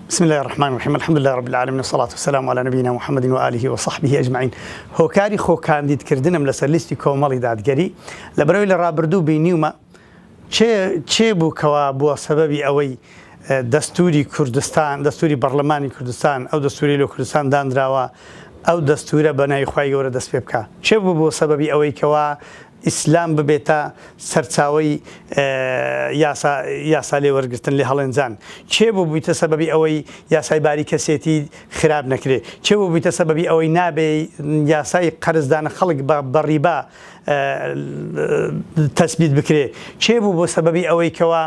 بسم اللە الرحمن الرحیم الحمد للە رب العالمین والصلاة والسلام علی نبینا محمد و آله و صحبه اجمعین هۆکاری خۆ کاندید کردنم لەسەر لیستی کۆمەڵی دادگەری لەبەرئەوەی لە ڕابردوو بینیومە کێ کێ بوو کەوا بووە سەبەبی ئەوەی دەستوری کوردستان دەستوری بەڕلەمانی کوردستان ئەو دەستوری لە کوردستان دانراوە ئەو دەستورە بە ناوی خوای گەورە دەست پێ بکا کێ بوو بۆ سەبەبی ئەوەی کەوا ئیسلام ببێتە سەرچاوەی یاسا یاسا لێ وەرگرتن لێ هەڵێنجان؟ کێ بوو بوویتە سەبەبی ئەوەی یاسای باری کەسێتی خراپ نەکرێ؟ کێ بوو بوویتە سەبەبی ئەوەی نابێ یاسای قەرزدانە خەڵک بە بە ڕیبا تەسبیت بکرێ؟ کێ بوو بۆ سەبەبی ئەوەی کەوا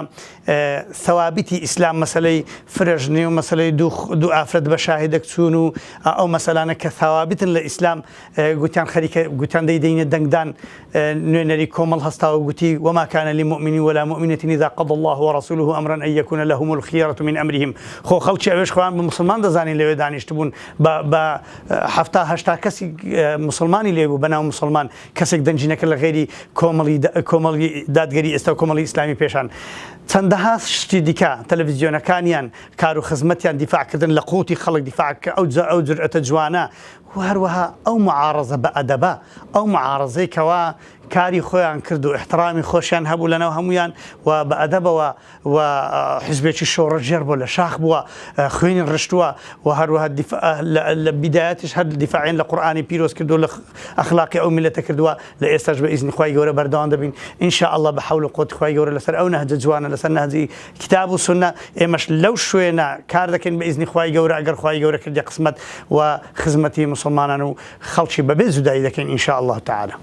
ثوابتی ئیسلام مەسەلەی فرەژنی و مەسەلەی دوو دوو ئافرەت بە شاهیدەک چوون و ئەو مەسەلانە کە ثوابتن لە ئیسلام گوتیان خەریکە گوتیان دەیدەینە دەنگدان، نوێنەری کۆمەڵ هەستاوە گوتی، وما کان لمومن ولا مومنە اذا قضی اللە ورسوله امرا ان یکون لهم الخیرە من امرهم، خۆ خەڵکی ئەوێش خۆیان بە موسڵمان دەزانین لەوێ دانیشتبوون بە بە حەفتا هەشتا کەسی موسڵمانی لێ بوو بەناو موسڵمان کەسێک دەنگی نەکرد لە غەیری کۆمەڵی کۆمەڵی دادگەری ئێستا و کۆمەڵی ئیسلامی پێشان چەندەها شتی دیکە تەلەڤیزیۆنەکانیان کار و خزمەتیان دیفاع کردن لە قوتی خەڵک دیفاع کە ئەو ئەو جورئەتە جوانە و هەروەها ئەو معارەزە بە ئەدەبە، ئەو معارەزەی کەوا کاری خۆیان کرد و ئیحترامی خۆشیان هەبوو لەناو هەموویان و بە ئەدەبەوە و حیزبێکی شۆڕشگێڕ بووە لە شاخ بووە خوێنی ڕشتووە و هەروەها لە بیدایەتیش هەر دیفاعیان لە قورئانی پیرۆز کردووە لە ئەخلاقی ئەو میللەتە کردووە لە ئێستاش بە ئیزنی خوای گەورە بەردەوام دەبین ان شاء اللە بە حەول و قوەتی خوای گەورە لەسەر ئەو نەهجە جوانە لەسەر نەهجی کتاب و سوننە ئێمەش لەو شوێنە کار دەکەین بە ئیزنی خوای گەورە ئەگەر خوای گەورە کردی قسمەت و خزمەتی موسڵمانان و خەڵکی بەبێ جودایی دەکەین ان شاء اللە تعالی.